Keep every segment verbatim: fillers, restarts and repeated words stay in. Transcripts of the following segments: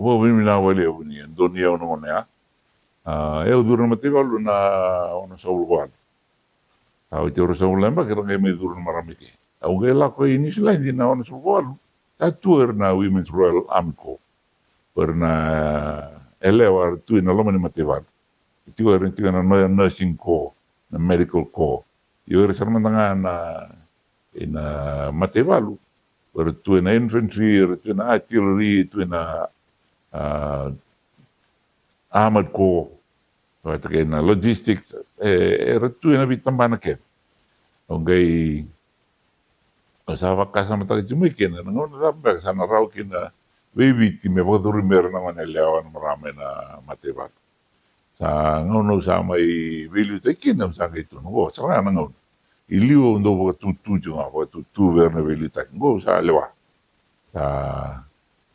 Vakavinavinaka vakalevu ni e donu au na gauna ya. A, au curu na mataivalu na ono sagavulu ka walu. A, oti au rua sagavulu na yabaki ra qai mai curu na marama i ke. Au qai lako i Niusiladi na ono sagavulu ka walu. Sa tu era na Women's Royal Army Corps. Era na yalewa era tu ena loma ni mataivalu. Tiko era tiko na nu-, nursing corps, na medical corps. Io era sara mada ga na, ena mataivalu. Era tu ena infantry, era tu ena artillery, tu ena, a, armored corps. Vata kei na logistics, e, era tu ena veitabana kece. Au qai, au sa vakasamataka tiko mai kina, na gauna cava beka sa na rawa kina vei Viti me vakacuru mai ira na gone yalewa na marama ena mataivalu. Sa gauna au sa mai veiliutaki kina, au sa qai tukuna, qo sara ga na gauna. I liu au dau vakatutu tiko ga, vakatutu vei ira na veiliutaki. Qo au sa lewa. Sa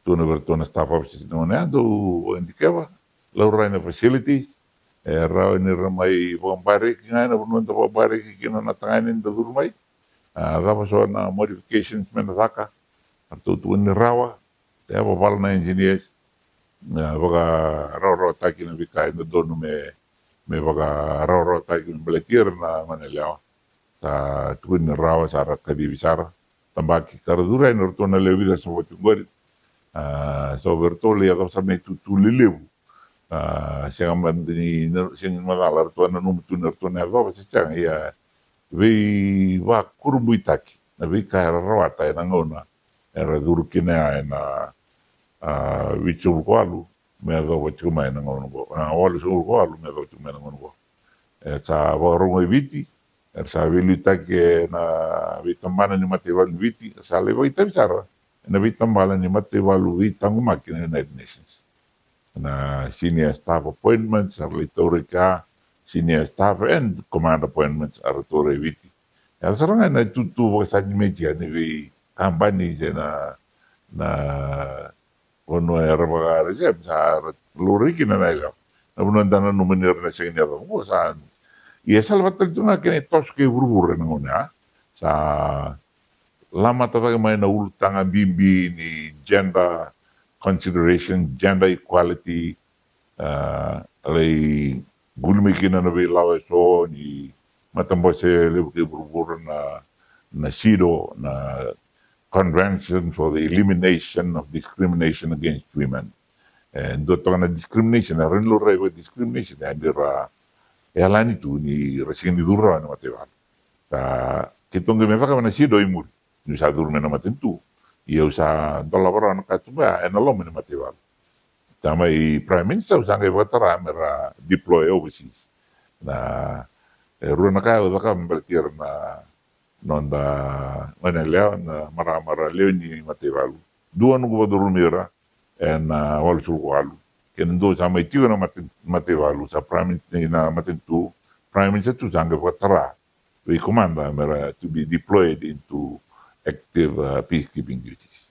tukuna vei iratou na staff officers na gauna ya, dou vakadikeva, laurai na facilities, e rawa ni ra mai vakabareki ga ena vanua da vakabareki kina na tagane ni da curu mai. A, cava so na modifications me na caka, ratou tukuna ni rawa, e vavala na engineers, e vakarawarawataki na veika e dodonu me, me vakarawarawataki me baleti ira na gone yalewa. Sa tukuni ni rawa, sa ra kacivi sara. Tabaki ka ra curu yani o ratou na lewe vica sa oti qori. A, so vei ratou lai yacova sara na itutu lelevu. A, sega mada ni, na, sega ni macala ratou a nanuma tu ni ratou na yacova se sega, ia veivakurabuitaki na veika era rawata ena gauna era curu kina ya ena, a, vitusagavulu ka walu me yacova tiko mai na gauna qo. A, walusagavulu ka walu me yacova tiko mai na gauna qo. E sa vakarogo e Viti, era sa veiliutaki ena veitabana ni mataivalu ni Viti, era sa lai vakaitavi sara ena veitabana ni mataivalu veitaqomaki na United Nations. Na senior staff appointments era lai taura i kea, senior staff and command appointments era taura e Viti. Ia sara ga na itutu vakasatimetia ni veikabani se na, na vanua era vakareserve, sa ra laurai kina na yalewa. Na vanua da nanuma ni ra na sega ni yacova qo sa. Ia sala vata tale tu ga kei na toso kei vuravura ena gauna ya. Sa lamata cake mai na ulutaga bibi ni gender consideration, gender equality, a, lai quli mai kina na veilawa eso ni matabose levu kei vuravura na, na CEDAW, na Convention for the Elimination of Discrimination Against Women. E dua toka na discrimination, e rawa ni laurai vaka discrimination, e dua ra yalani tu ni ra sega ni curu rawa ena mataivalu. Sa keitou qai mai cakava na CEDAW i muri. Niu sa curu mai na matanitu, ia au sa dolava rawa na katuba ya ena loma ni mataivalu. Sa mai Prime Minister, au sa qai vakatara me ra deploy overseas. Na, e rua na ka au cakava me baleti ira na noda gone yalewa, na marama ra lewe ni mataivalu. Dua noqu vakacurumi ira ena walusagavulu ka walu. Kei na dua sa mai tiko na mata-, mataivalu, sa Prime Minister na matanitu, Prime Minister tu sa qai vakatara vei komada me ra to be deployed into active, uh, peacekeeping duties.